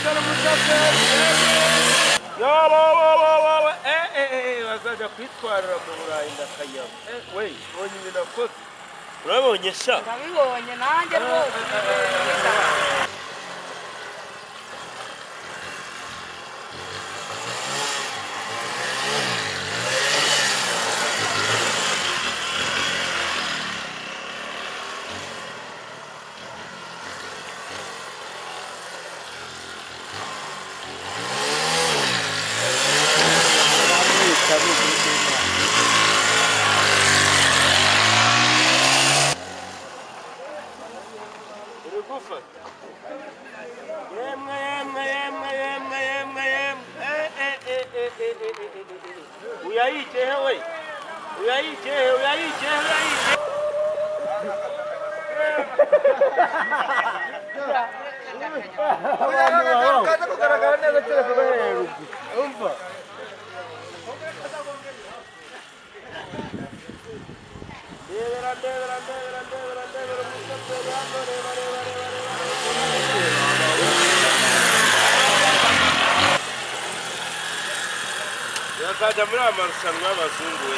Dore umushoferi. Yo, bazajya kwitwarira mu Burayi ndakanyama. We, ubonye ibintu akoze? Urabonye sha? Ndabibonye nanjye rwose. Uri gufata? Yemwe, yemwe, yemwe, yemwe, yemwe, yemwe! Uyayicehe we, uyayicehe, uyayicehe, uyayicehe! Kaza kugaragara neza kereka ugahereye ruguru. Umva. Ndebera, ndebera, ndebera, ndebera, ndebera umushoferi hano. Reba, reba, reba, reba, reba! Yazajya muri aya marushanwa y'abazungu we.